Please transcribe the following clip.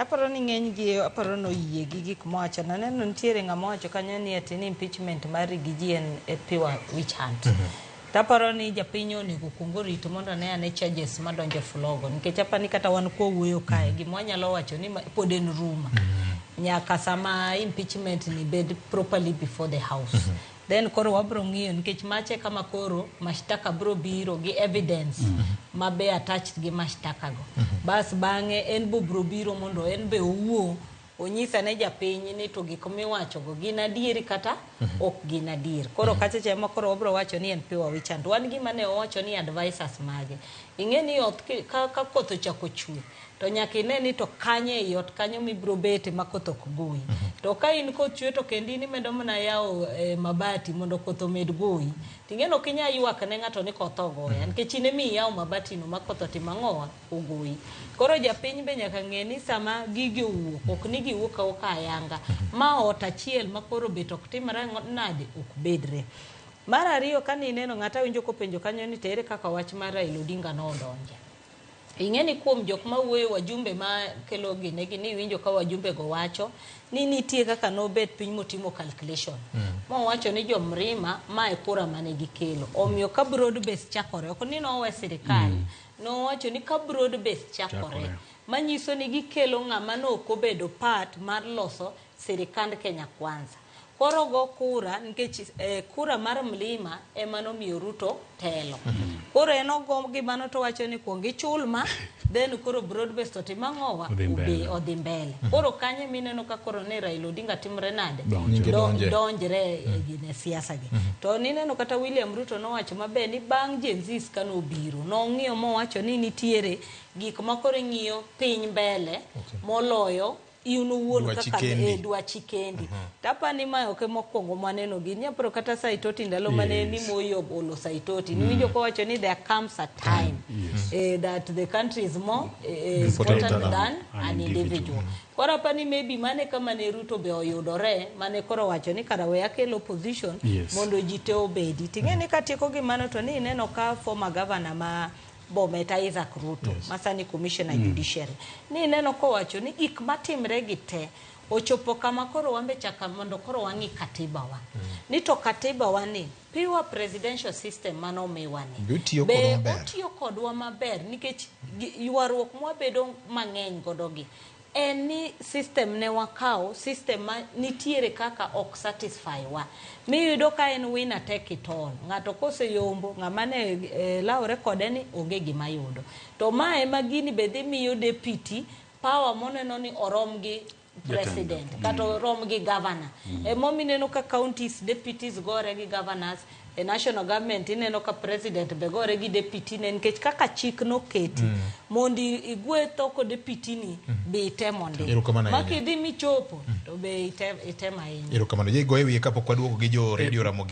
Aparo ni ng'eny gi aparo ni oyie gi gik mowacho. Naneno nitiere ng'ama owacho kanyo ni ati ni impeachment mar Riggy G en e pure witch hunt. To aparo ni japiny onego kuong orit mondo one ane charges madonjo e floor go nikech apani kata wan kwawuoyo kae gima wanyalo wacho ni pod en rumour. Nyaka sama impeachment ni bed properly before the house. Then koro wabro ng'iyo nikech mache kama koro mashtaka bro biro gi evidence ma be attached gi mashtaka go. Bas bang'e en bo bro biro mondo en be owuo onyisa ne japiny ni to gik miwacho go gin adieri kata ok gin adier. Koro kacha cha ema koro wabro wacho ni en pure witch hunt. Wan gima ne owacho ni advisors mage. Ing'e ni ot ka koth ochako chwe to nyaka ine ni to kanye ei ot kanyo mibro bete ma koth ok goyi. To ka in koth chwe to kendi in imedo mana yawo mabati mondo koth omed goyi. Ting'e ni ok inyal ywak ne ng'ato ni koth ogoya nikech in emi iyawo mabati no ma koth otimo ang'owa ogoyi. Koro japiny be nyaka ng'e ni sama gigi owuok ok ni giwuok awuoka ayanga. Ma ot achiel ma koro bet ok timre nade ok bedre. Mar ariyo kane ineno ng'ato awinjo kopenjo kanyo ni to ere kaka wach mar Raila Odinga nodonje. Ing'e ni kuom jok mawuoyo wajumbe ma kelo ginegi ni iwinjo ka wajumbe go wacho ni nitie kaka nobet piny motimo calculation. Mowacho ni jo Mrima mae kura mane gikelo. Omiyo ka broad base chakore, ok ni nowe sirikal, nowacho ni ka broad base chakore, manyiso ni gikelo ng'ama nok obedo part mar loso sirikand Kenya Kwanza. Koro go kura nikech kura mar Mlima ema nomiyo Ruto telo. Koro en ogo gimano to wacho ni kuong ichul ma then koro broad base to timo ang'owa Odhi mbele. Odhi mbele. Koro kanyo mineno ka koro ni Raila Odinga timre nade? Donjo. Donje. Donjre e gine siasa gi. To nineno kata William Ruto nowacho maber ni bang' Gen Zs kanobiro nong'iyo mowacho ni nitiere gik ma koro ing'iyo piny mbele moloyo in owuon Dwachi kaka kendi. Dwachi kendi. Tapani mae ok emokwongo mwaneno gini. Aparo kata Saitoti ndalo mane ni Moi ogolo Saitoti. Niwinjo kowacho ni there comes a time that the country is more important important than an an individual. individual. Koro apani maybe mane kama ne Ruto be oyudore mane koro wacho ni kara we akel opposition mondo ji te obedi. Ting'e ni katieko gi mano to ni ineno ka former governor ma Bomet Isaac Ruto masani commissioner judiciary ni ineno kowacho ni gik matimre gi te ochopo kama koro wambe chaka mondo koro wang'i katiba wa ni to katiba wa ni pure presidential system manomiwa ni Be otiyo be kodwa maber? otiyo kodwa maber nikech ywaruok mwabedo mang'eny godo gi en ni system ne wakawo system ma nitiere kaka ok satisfy wa miyudo ka en winner take it all ng'ato koseyombo ng'ama ne lawre kode ni onge gima yudo to ma ema gini be dhi miyo deputy power moneno ni orom gi president kata orom gi governor. Emomiyo ineno ka counties deputies gore gi governors e national government ineno ka president be gore gi deputy ne nikech kaka chik noketi mondo igwe thoko deputy ni be itemo ndi Erokamano ma ahinya. kidhi michopo to be item ahinya. Erokamano. Je, goye wiye kapok waduogo gi jo Radio Ramogi.